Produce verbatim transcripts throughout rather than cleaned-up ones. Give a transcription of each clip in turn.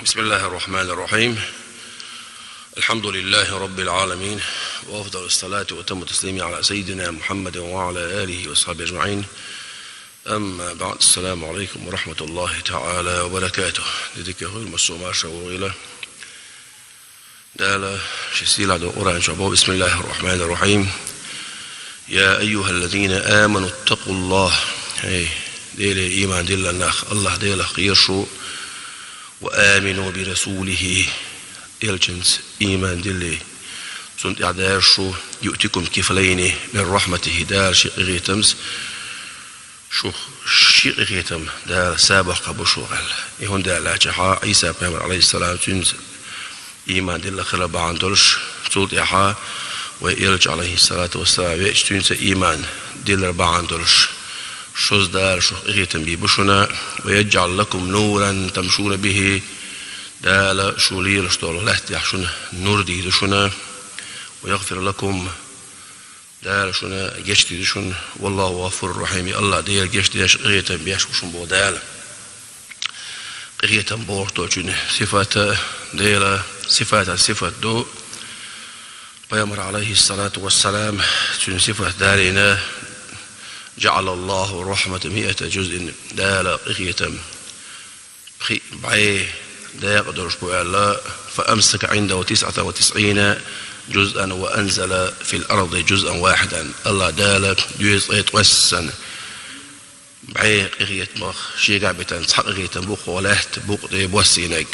بسم الله الرحمن الرحيم. الحمد لله رب العالمين، وأفضل الصلاة وأتم التسليم على سيدنا محمد وعلى آله وصحبه أجمعين. أما بعد، السلام عليكم ورحمة الله تعالى وبركاته. Дика хуьлда массо а марша вогӀийла. Дала шен сийлахь долчу Къуръан чохь боху: بسم الله الرحمن الرحيم. يا أيها الذين آمنوا اتقوا الله. ХӀей, Деле ийман диллина нах, АллахӀ Делах кхера шу, وآمنوا برسوله, элчанца ийман дилла, цунна тӀаьхьа дара шу, يؤتكم كفلين من رحمته, Дала шен къинхетамца шух ши къинхетам Дала сабахкабо шу аьлла. И хӀунда аьлла аьлча, Ӏийса пайхамар, Ӏалайхиссалам, цуьнца ийман дилла хилар бахьана долуш, цул тӀаьхьа вай элча, Ӏалайхиссалату вассалам, веача, цуьнца ийман диллар бахьана долуш, шозза Дала шух къинхетам бийр бу шуна, ويجعل لكم نورا تمشون به, Дала шу лелаш долу лаьттахь шуна нур дийр ду шуна, ويغفر لكم, Дала шуна гечдийр ду шуна, والله غفور رحيم, АллахӀ Дела гечдеш, къинхетам беш ву шуна боху Дала. Къинхетам бохург долчун сифат а, Делан сифатан сифат ду. Пайхамар, Ӏалайхиссалату вассалам, цуьнан сифат далийна: جعل الله الرحمة مائة جزء, Дала къинхетам пхи бӀе дакъа долуш бу аьлла, فأمسك عنده تسعة وتسعين جزءا وأنزل في الأرض جزءا واحدا. АллахӀ Дала доьзткъе ткъесна бӀе къинхетамах шегахь битина цхьа къинхетам бу хӀокху лаьтта букъа тӀе боссийнарг.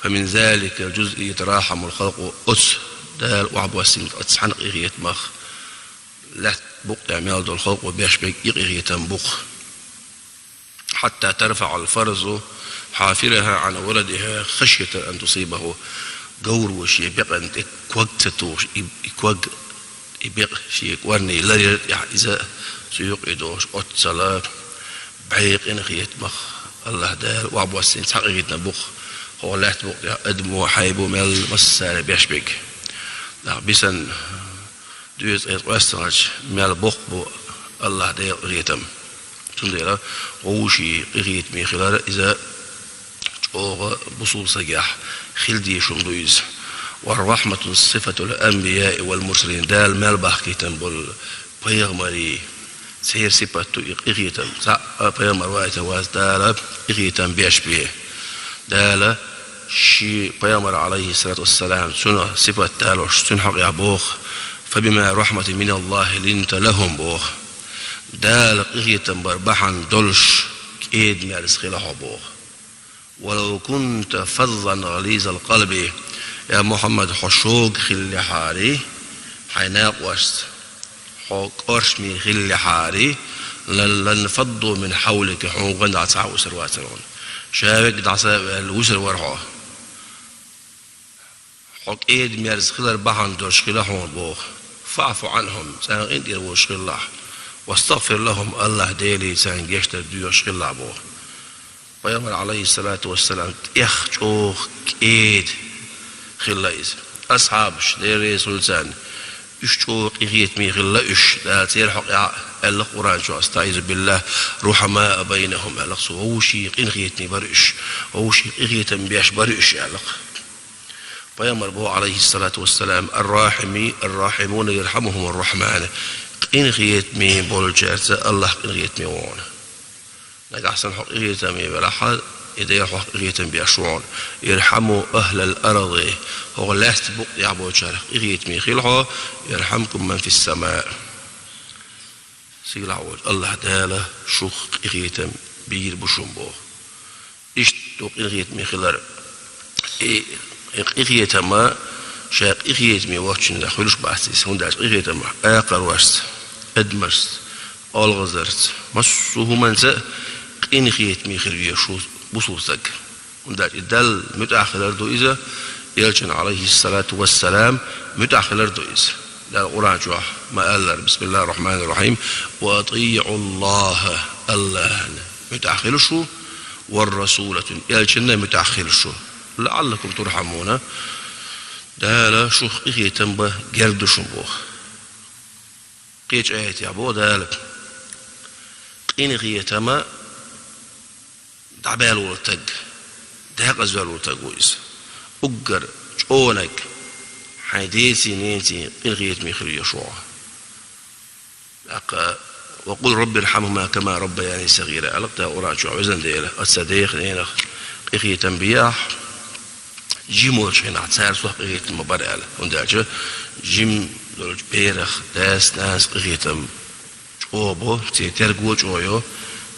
فمن ذلك الجزء يتراحم الخلق, оцу Дала охьабоссийна оцу цхьана къинхетамах лаьтта букъа тӀехь мел долу халкъо беш берг и къинхетам бу-кх. حتى ترفع الفرس حافرها عن ولدها خشية أن تصيبه. Говро шен бекъанна тӀе ког ца тухуш, и, и ког, и бекъа шен кӀорни ларъярна тӀехь иза цу юкъе долуш оццул бӀе къинхетамах АллахӀ Дала охьабоссийна цхьа къинхетам бу-кх хӀокху лаьтта букъа тӀехь адамо, хьайбо, мел массара беш берг. Нах бисина доьзткъе ткъостанарчу мел боккха бу АллахӀ Делан къинхетам. Цундела вовшийн къинхетаме хилар иза чӀогӀа бусулба стагехь хила дезаш хӀума ду иза. والرحمة صفة الأنبياء والمرسلين, Дала мел бахкийтина болу пайхамарийн, церан сипат ду и къинхетам. Цхьа а пайхамар ваийтина вац Дала къинхетам беш бен. Дала шен пайхамар, Ӏалайхиссалату вассалам, цунах сипат далош, цуьнан хьокъехь боху: فبما رحمة من الله لنت لهم, боху. Дала къинхетам бар бахьана долуш кӀеда-мерза хилла хьо, боху. ولو كنت فظا غليظ القلب, я Мухьаммад, хьо шога хиллехьара хьайн накъосташца, хьо кӀоршаме хиллехьара, لن، لانفضوا من حولك, хьуна гонахь цхьа а вусур вацара хьуна. Ша верг дӀаса а ваьлла, вусур вара хьо. Хьо кӀеда-мерза хилар бахьана долуш хилла хьуна, боху. فاعف عنهم, царна къинтӀера волуш хилалахь. واستغفر لهم, АллахӀ Деле царна гечдар доьхуш хилалахь, боху. Пайхамар, Ӏалайхиссалату вассалам, тӀех чӀогӀа кӀеда хилла иза. Асхьабаш, Дела реза хуьлда царна, уьш чӀогӀа къинхетаме хилла уьш, Дала церан хьокъехь аьлла Къуръан чохь: أستعيذ بالله، رحماء بينهم, аьлла-кх цо, вовшийн къинхетаме бара уьш, вовшийн къинхетам беш бара уьш, аьлла-кх. Пайхамар боху, Ӏалайхиссалату вассалам: الراحمي، الراحمون يرحمهم الرحمن. Къинхетаме болчаьрца АллахӀ къинхетаме ву хьуна. Нагахь санна хьо къинхетаме велахь, и Дела хьох къинхетам беш ву хьуна. ارحموا أهل الأرض. ХӀокху лаьтта букъа тӀехь болчарах къинхетаме хила хьо. يرحمكم من في السماء. Сийлахь волчу АллахӀ Дала шух къинхетам бийр бу шуна, боху. Иштта ду къинхетаме хилар. И, и къинхетам ша къинхетаме воцчунна хуьлуш бац иза, хӀунда аьлча къинхетам акхаршца, адамашца, олхазарца, массо а хӀуманца къинхетаме хила везаш ву бусулба стаг. ХӀунда аьлча и Далла муьтӀахь хилар ду иза, элчанна, Ӏалайхиссалату вассалам, муьтӀахь хилар ду иза. Дала Къуръан чохь ма-аллара: بسم الله الرحمن الرحيم، وأطيعوا الله, АллахӀана муьтӀахь хила шу, والرسول, цуьнан элчанна муьтӀахь хила шу, لعلكم ترحمون, Дала шух къинхетам бан герга ду шуна, боху. Кхечу аятехь боху Дала: къинхетам дӀабаьлла волу стаг, Декъаза ваьлла стаг ву иза. Уггар чӀогӀа наг хьайн деций, ненаций къинхетаме хила везаш ву хьо. ТӀаккха: «وقل رب ارحمهما كما ربياني صغيرا», аьлла Дала Къуръан чу: «Везан Дела, аса дех, ненах къинхетам бехьа, жима волчу хенахь цара сох къинхетам ма бара», аьлла. ХӀунда аьлча жима долчу берах дас, нанас къинхетам чӀогӀа бо, церан терго чӀогӀа йо,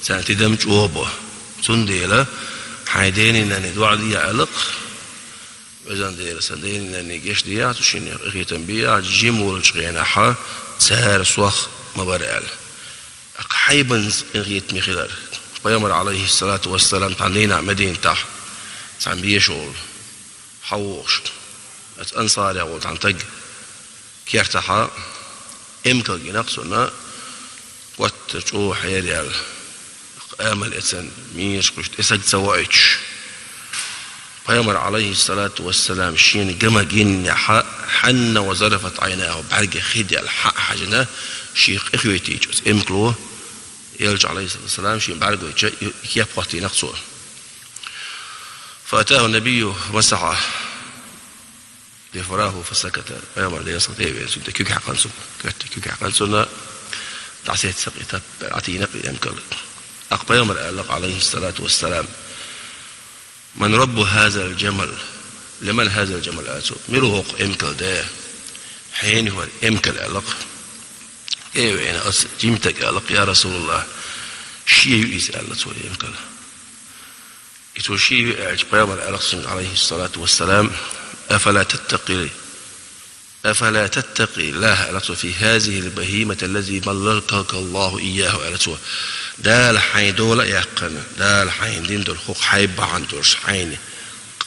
царна тидам чӀогӀа бо. Цундела хьайн дений, нанний доӀа де аьлла-кх: «Везан Дела, сан дений, нанний гечдехьа, цу шиннех къинхетам бехьа, жима волчу хенахь цара сох ма бара», аьлла. ТӀаккха хьайбанца къинхетаме хилар. Пайхамар, Ӏалайхиссалату вассалам, цхьана дийнахь Мадинатехь цхьана беша волу, хьан вохуш, оцу ансарехь волу цхьана стаг кертахь эмкал гина-кх цунна, котта чӀогӀа хьераяьлла, амал эцна, мийраш кхуьссуш, тӀе стаг ца воуьйтуш. Пайхамар, Ӏалайхиссалату вассалам, шена гама гиннехь, حن وذرفت عيناه, бӀаьргех хи даьлла, хьа а хьаьжна, шех къахоьттийча оцу эмкало, элча, Ӏалайхиссалату вассалам, шен бӀаьрг гойтуш, и кеп хӀоттийна-кх цо. فأتاه النبي فمسح ظفره فسكت. Пайхамар, Делера салам хуьлда цунна, тӀе куьг хьаькхна цунна, коьрта куьг хьаькхна цунна, дӀасецна-кх и таппар, Ӏатийна-кх и эмкал. ТӀаккха Пайхамар аьлла-кх, Ӏалайхиссалату вассалам: «من رب هذا الجمل؟ لمن هذا الجمل؟» аьлла цо. «Мила ву хӀокху эмкалан да?» «Хьенан ю хӀара эмкал?» аьлла-кх. ТӀе а веана оцу жимачу стага аьлла-кх: «Я РасулаллахӀ, шен ю иза», аьлла цо, эмкал. И цо шен ю аьлча, Пайхамар аьлла-кх цуьнга, Ӏалайхиссалату вассалам: «أفلا تتقي، أفلا تتقي الله», аьлла цо, «في هذه البهيمة التي ملكك الله إياها», аьлла цо. Дала хьайна дола а яьккхина, Дала хьайна дина долу хӀокху хьайба бахьана долуш хьайна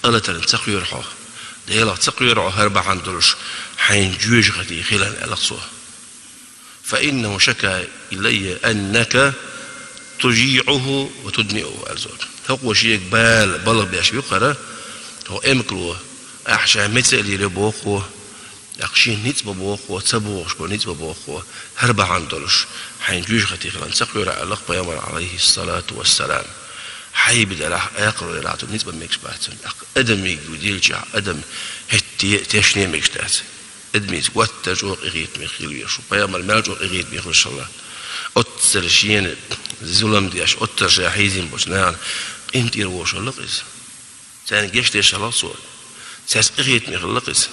къа латарна ца кхоьру хьо? Делах ца кхоьру хьо хӀара бахьана долуш хьайна жоьжахати хиларна, аьлла-кх цо. «فإنه شكا إلي أنك تجيعه وتدنئه», аьлла цо. «ХӀокхо шега бала, балха беш ву-кх хӀара, хӀокху эмкало, ахь ша меца а лелайо боху хӀокхо, тӀаккха шена ницкъ бан боху хӀокхо, ца бохуш бан ницкъ бан боху хӀокхо, хӀара бахьана долуш хьайна жоьжахати хиларна ца кхоьру», аьлла-кх Пайхамар, Ӏалайхиссалату вассалам. Хьайба делахь, акхарой делахь, цу ницкъ бан мегаш бац цунна. ТӀаккха адамига ву дийцича, адам хӀетте а тешне а мегаш дац. Адамица оттар чӀогӀа къинхетаме хила везаш ву. Пайхамар мел чӀогӀа къинхетаме хилла шалла. Оццул шена зулам деш, оццул ша хьийзийна болчу нахана къинтӀера вовшалла-кх иза. Царна гечдеш хилла-кх цо. Цаьрца къинхетаме хилла-кх иза.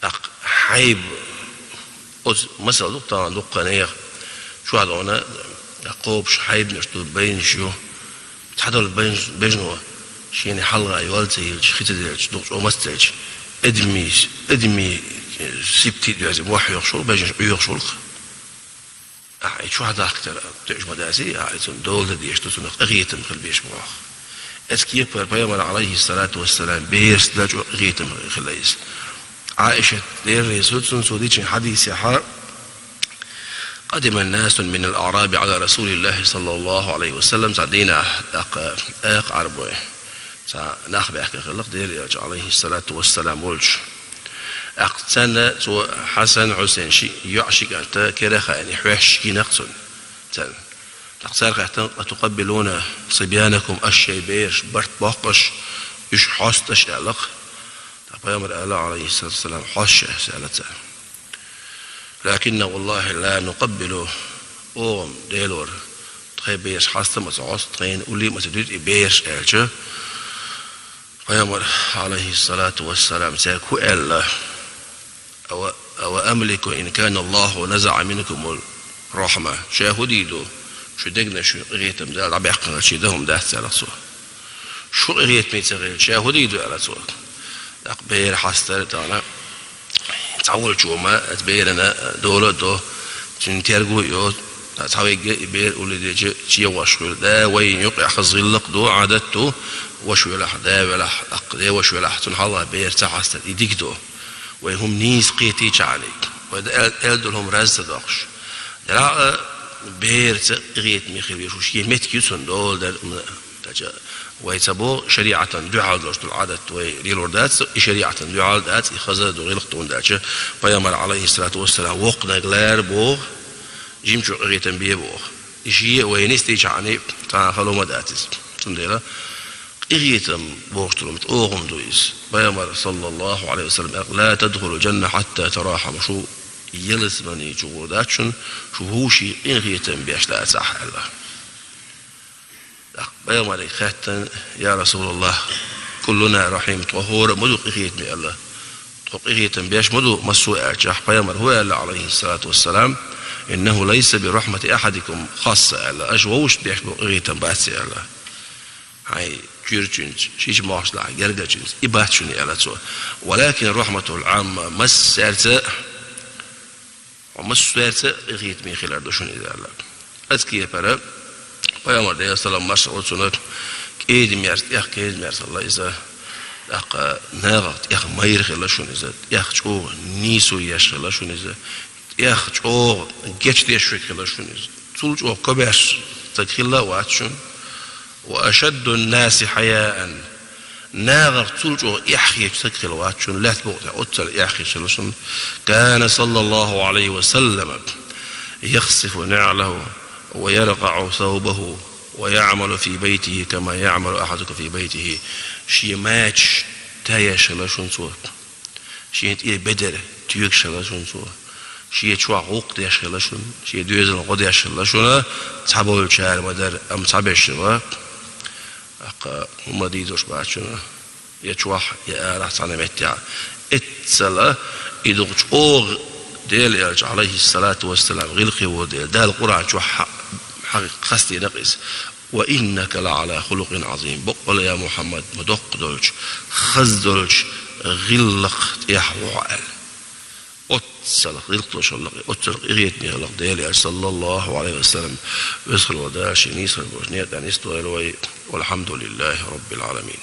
ТӀаккха хьайба, оцу масал ду-кх тахана дуккха нехан чохь дона, кхобуш хьайбанаш ду, байнаш ю. Цхьадолу бежн-, бежно шена хьалха йол ца йиллича, хи ца делча, дукха чӀогӀа маца ца делча, адамийн, адамийн сибат доьзна мохь йохуш волу, бежнаш Ӏоьхуш волу-кх. Ахьа и чохь дахкатара тоьаш ма дац, ахьа и цунна дола дан дезаш ду, цунах къинхетам хила безаш бу ахьа. Оцу кепара Пайхамар, Ӏалайхиссалату вассалам, берашца чӀогӀа къинхетам хила иза. Ӏаишат, Дела реза хуьлда цунна, цо дийцина хьадисехь: «قدم ناس من الأعراب على رسول الله صلى الله عليه وسلم», цхьана дийнахь тӀаккха акха Ӏарбой цхьа нах баьхкина хилла-кх Делан элча, Ӏалайхиссалату вассалам, волчу. ТӀаккха царна цо Хьасан, Хьусайн ши йоӀ, ши кӀант кара а хаийна, хьоьстуш гина-кх цунна, царна. ТӀаккха цара хаьттина: «أتقبلون صبيانكم», аш шайн бераш барт боккху аш, уьш хьоьсту аш, аьлла-кх. ТӀаккха Пайхамара аьлла, Ӏалайхиссалату вассалам: «Хьоьсту аш», аьлла цара. «لكنا والله لا نقبل», оха-м, Делора, тхайн бераш хьаста а ма ца хьосту, тхайна уллий а ма ца дуьту и бераш, аьлча, Пайхамара, Ӏалайхиссалату вассалам, цаьрга хӀун аьлла: «أو، أو أملك إن كان الله نزع منكم الرحمة». Ша хӀун дийр ду, шун дегнаш, шун къинхетам Дала дӀабаьккхина хилча, дан хӀума дац, аьлла цо. Шу къинхетаме ца хилча, ша хӀун дийр ду, аьлла цо. ТӀаккха бер хьастар а тахана, цхьаволчо ма оцу берана дола а до, цуьнан терго а йо, цхьаверг и бер уллий дича чегӀош хуьлу. Да, вайна юкъахь хаза гӀиллакх ду, Ӏадат ду, ваша велахь, да велахь, тӀаккха ден ваша велахь, цунна хьалха бер ца хьастар, и дика ду. Вай хӀума нийса кхетийча Ӏаний, вай дан аьл-, аьлла долу хӀума раз ца доккхуш. Делахь а бераца къинхетаме хила везаш ву, шен меттиг ю цунна, дола дар а, м-, даьлча, вай ца боху шариӀатана дуьхьал долуш долу Ӏадат вай лелор дац, и шариӀатана дуьхьал дац, и хаза а ду, гӀиллакх ду, хӀунда аьлча Пайхамара, Ӏалайхиссалату вассалам, воккханиг лара боху, жимачо къинхетам бе боху. И шен а вай нисдийча Ӏаний, цхьа а хало ма дац иза. Цундела Къинхетам бохуш долу чӀогӀа хӀума ду иза. Пайхамар, саллаллаху Ӏалайхи ва саллам, аьлла: «Ла тадхулул джанна хьатта тарахьаму». Шу ялсамани чу гӀур дац шуна, шу вовшийн къинхетам беш дацахь, аьлла. ТӀаккха пайхамаре хаьттина: «Я Расулаллах, куллуна рахьим, тхо хӀора а ма ду къинхетаме?» аьлла. «Тхо къинхетам беш ма ду массо а», аьлчахь, пайхамар хӀун аьлла, Ӏалайхиссалату вассалам? «Иннаху лайса би рахьмати ахьадикум хасса», аьлла. «Аша вовшашца беш болу къинхетам бац», аьлла. Хьайн чуьрачуьнца, шича мохчалахь гергарчуьнца и бац шуна, аьлла цо. «Валакин рахьматул Ӏамма», массаьрца, хьо массаьрца къинхетаме хилар ду шуна иза, аьлла. Оцу кепара пайхамар, Делера салам-маршалла хуьлда цунна, кӀеда-мерза, тӀех кӀеда-мерза хилла иза. ТӀаккха нахах тӀех майра хилла шуна иза, тӀех чӀогӀа нийсо еш хилла шуна иза, тӀех чӀогӀа гечдеш верг хилла шуна иза. Цул чӀогӀа кабеш стаг хилла а вац шуна. «Ва ашаддун-наси хьаяан». Нахах цул чӀогӀа эхь хеташ стаг хилла вац шуна, лаьтта букъа тӀехь оццул эхь хеташ хилла шуна. «Кана саллаллаху Ӏалайхи ва саллама яхсифу наӀлаху ва яркъаӀу саубаху ва яӀмалу фи байтихи кама яӀмалу ахьадукум фи байтихи». Шен мачаш таеш хилла шуна цо. Шен тӀера бедар тоьгуш хилла шуна цо. Шен чохь гӀуллакх деш хилла шуна, шен доьзална гӀо деш хилла шуна, цхьаболчара ма дара, амма цхьаберш бара. ТӀаккха хӀумма дийцуш бац шуна, я чохь, я арахь цхьана меттехь. Эццала и дукха чӀогӀа Делан элча, Ӏалайхиссалату вассалам, гӀиллакхе волу дела, Дала Къуръан чохь хьа-, хьан хастийна-кх иза. «Ва иннака ла Ӏала хулукъин Ӏазим». Баккъала, я Мухьаммад, ма доккха долчу, хаза долчу гӀиллакх тӀехь ву хьо аьлла. Оццул гӀиллакх долуш хилла-кх, оццул къинхетаме хилла-кх Делан элча, саллаллаху Ӏалайхи ва саллам. Веза хилла волу Дала шен нийсхо болчу некъан нисдойла вай. Валхьамдулиллахи Раббил Ӏаламин.